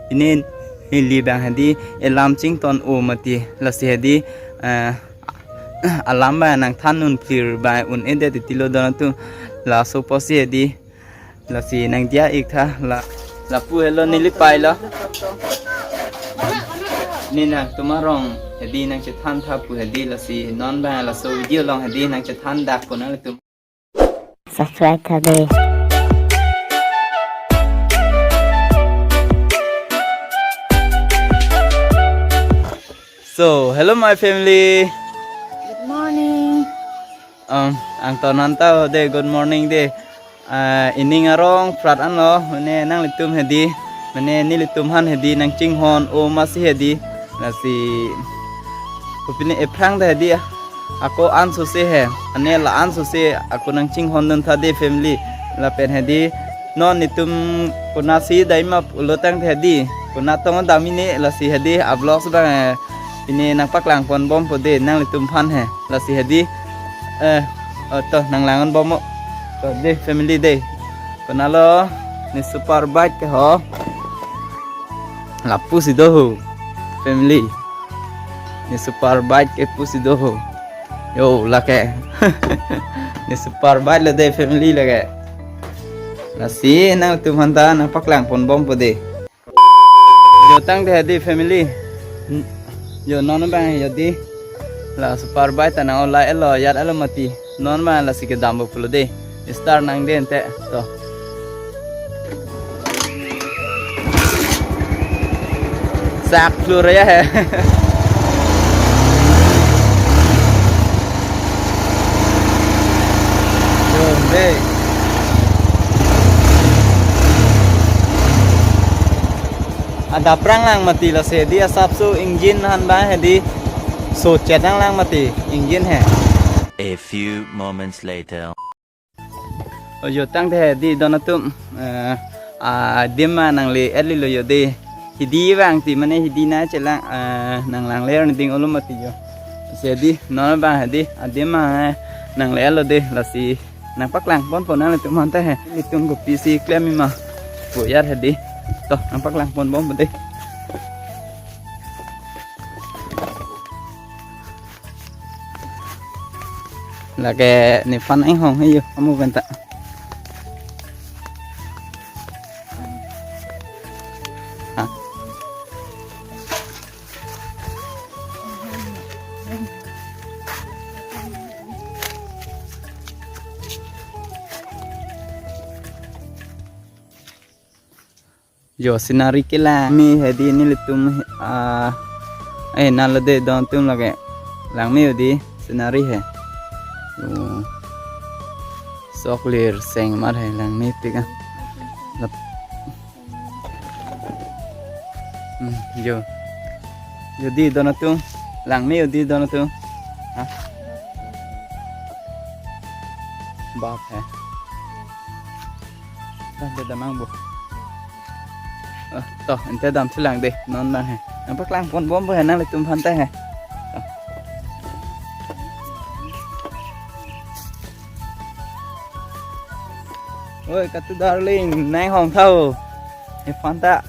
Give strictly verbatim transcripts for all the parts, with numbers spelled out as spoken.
Pini neli abang hedi elam chington o mati, lasi hedi, eh, alam abang nangthan un phlir abang un-edet titilo don atum, laso apotsi hedi, lasi nangdiya-ik tha la, lapu helo neli pailo. Ne nangtum arong hedi nangchethan tha pu hedi, lasi non abang laso video along hedi nangchethan dak ko nanglitum. Subscribe tha de. So, hello my family. Good morning. Um, angton anta de, good morning de. Ah, ining arong prat anlo, mane nanglitum hedi, mane nelitum aphan hedi nangchinghon o masi hedi, lasi kopine ephrang ta hedi, ako an sose he, ane la-an sose ako nangchinghon dun tha de family, lapen hedi non netum konatsi dai ma pulo tangte hedi, konat tong dam-i ne, lasi hedi a-vlogs abang, eh, pine nangpaklang pon bompo de nanglitum aphan he, lasi hedi, eh, oh, to nanglang-on bompo. To de family de. Konatlo, ne super bike ke ho. Lapusi do ho. Family. Ne super bike ke pusi do ho. Yo, lake. Ne super bike lo de family lake. Lasi nangtum aphan ta nangpaklang pon bompo de. Yo tangte hedi family. N-, yo non abang yo di. La super bike ta nang-olai-etlo, yat-etlo mati. Non abang lasi kedampo pulo de. Start nang de ante. To. Sak flur ya he. Yo, de. Adap prang lang mati, lasi hedi asapso engine aphan abang hedi so chet nang lang mati engine he. A few moments later. Oh, yo tangte hedi don atum, eh, adim ma nangle-et lilo yo de. Hidi vang ti mane hidi nangchelang, eh, nanglang ler ni ding olo mati yo. Lasi hedi non abang hedi adim ma, eh, nangle-etlo de, lasi nangpaklang ponpo nanglitum aphan ta he. Netum kopisi klem-i ma pu yar hedi. To nangpaklang pon bompo de. Lake nephan inghong he yo, amu penta. Ha? Yo, scenery kelang me hedi nelitum, ah, eh, nalo de don atum lake. Langme o di scenery he. Yo. Soklir seng mar he langmepik a. Lap. Hmm, yo. Yo di don atum. Langme o di don atum. Ha? Bap he. Tangte damnang bo. Ah, to, ante damthulang de, non abang he. Nangpaklang pon bompo he nanglitum aphan ta he. To. Oi, katu darling, nang hong tha o. Nephan ta.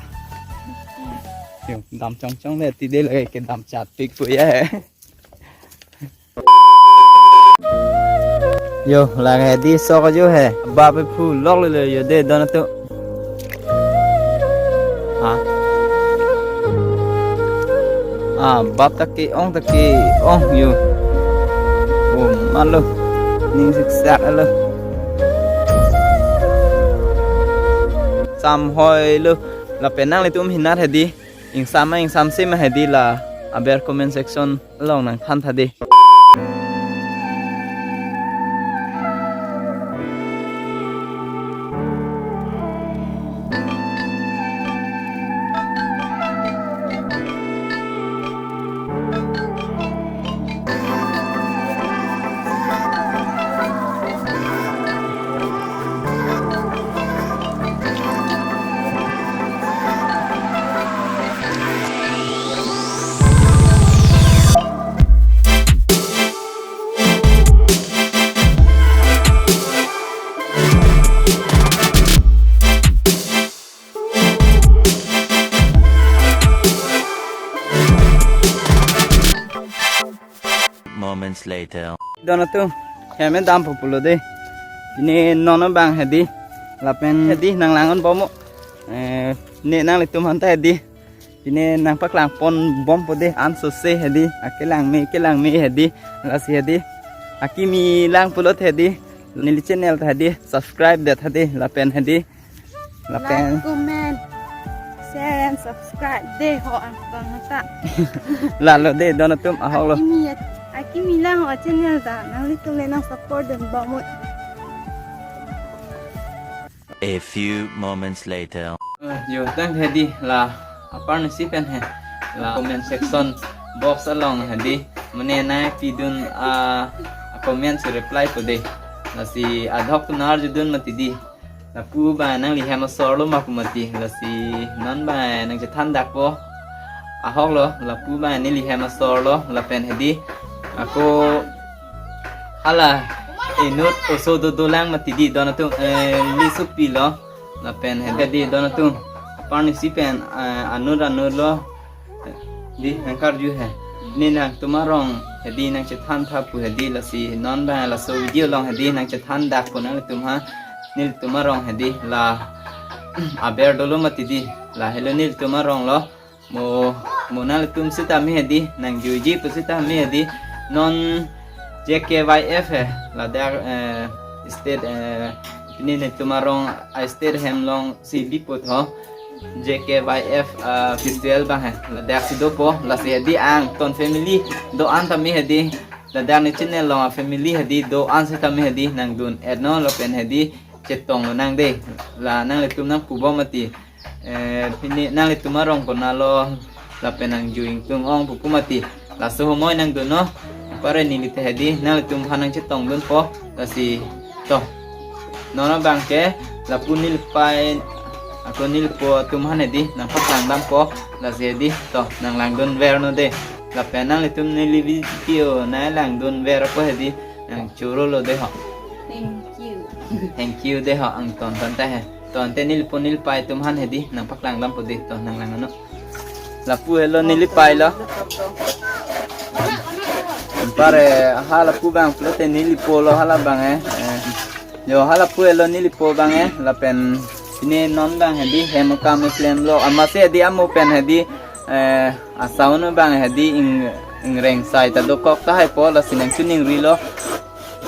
Yo, dam chongchong le, ti de lake kedam chatpik pu ya he. Yo, lang he di sok ajo he. Bap e phu lok le le yo de don atum. Ha? Ah, bap ta ke-ong ta ke-ong yo. Oh, malo. Ning siksak alo. Samhoi lo. Lapen nanglitum hinat he di. Ingsam ma ingsamse ma he di la aber comment section along nangthan tha de. moments later. Don atum, hem dampo pulo de. Pine non abang hedi. Lapen hedi nang lang-un bomnon. Eh, ne nanglitum aphan ta hedi. Pine nangpaklang pon bompo de, ansose hedi. Akelang me, kelang me hedi. Lasi hedi. Akimi lang pulote hedi. Neli channel ta hedi. Subscribe det hedi. Lapen hedi. Lapen. Like, comment, share and subscribe de ho, angton ta. Lalo de, don atum, ahok lo. Akimi, akimi lang ho channel ta. Nanglitum le nang support dun bomnon. A few moments later. Eh, yo, tang hedi la aparnusi pen he. La comment section box along hedi. Mane nangpidun a, a comment si reply po de. Lasi adhok tunar judun mati di. Lapu abang nangli hem asor lo ma pu mati. Lasi non abang nangchethan dakpo. Ahok lo, lapu abang neli hem asor lo, lapen hedi. Ako hala inut oso dodolang mati di, don atum, eh, li supi lo. Lapen hedi don atum. Aparnusi pen, eh, anut anut lo. Di nangkarju he. Ne nangtum arong hedi nangchethan tha pu hedi, lasi non abang laso video along hedi nangchethan dakpo nanglitum aphan. Nelitum arong hedi la aber dolo mati di. La helo nelitum arong lo. Mo, mo nanglitum sitame hedi nangjuiji pu sitame hedi. Non J K Y F he. Ladak, eh, state, eh, pine netum arong a state hem along si bipo tho. J K Y F, ah, festival abang he. Ladak si dopo, lasi hedi angton family do-an tame hedi. Ladak ne channel along a family hedi do-an sitame hedi nangdun-etnon lapen hedi chetong lonang de. La nanglitum nangpu bom mati. Eh, pine nanglitum arong konat lo lapen nangju ingtung ong pu pu mati. Laso homoi nangdunnon. Pare neli te hedi nanglitum aphan nangchetong dunpo. Lasi to. Non abang ke lapu nelipei ako nelipo atum aphan hedi nangpaklang dampo. Lasi hedi to nang langdun vernon de. Lapen nanglitum neli video nang langdun verpo hedi nangchoro lo de ho. Thank you. Thank you de ho angton aphan ta he. To ante nelipo nelipei atum aphan hedi nangpaklang dampo de, to nang langnon. Lapu helo nelipei lo. Pare ha lapu abang pulote nelipo lo hala abang eh. Eh, yo ha lapu helo nelipo abang eh, lapen pine non abang hedi hem akam klem lo. Amatsi hedi amo pen hedi, eh, a-sound abang hedi ing, ingreng sai ta dokok tahai po, lasi nangchiningri lo.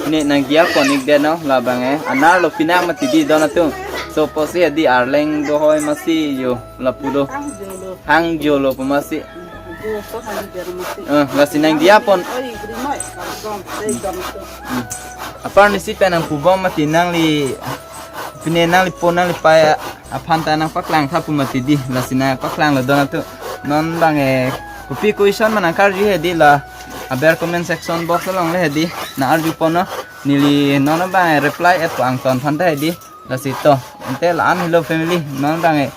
Ne nangdiya pon-ik detnon labang eh. Anerlo pinak mati di don atum. So pusi hedi arleng do hoi masi yo lapu do. Hang jolo pu masi. Eh, lasi nangdiya pon. Hmm. Aparnusi pen nangpu bom mati nangli, pine nanglipo nanglipei aphan ta nangpaklang tha pu mati di. Lasi nangpaklang lo don atum. Non abang eh kopi question ma nangkarju hedi la aber comment section box along le hedi nang-arju ponnon. Neli non abang eh reply-etpo angton aphan ta hedi. Lasi to ante la-an helo family non abang eh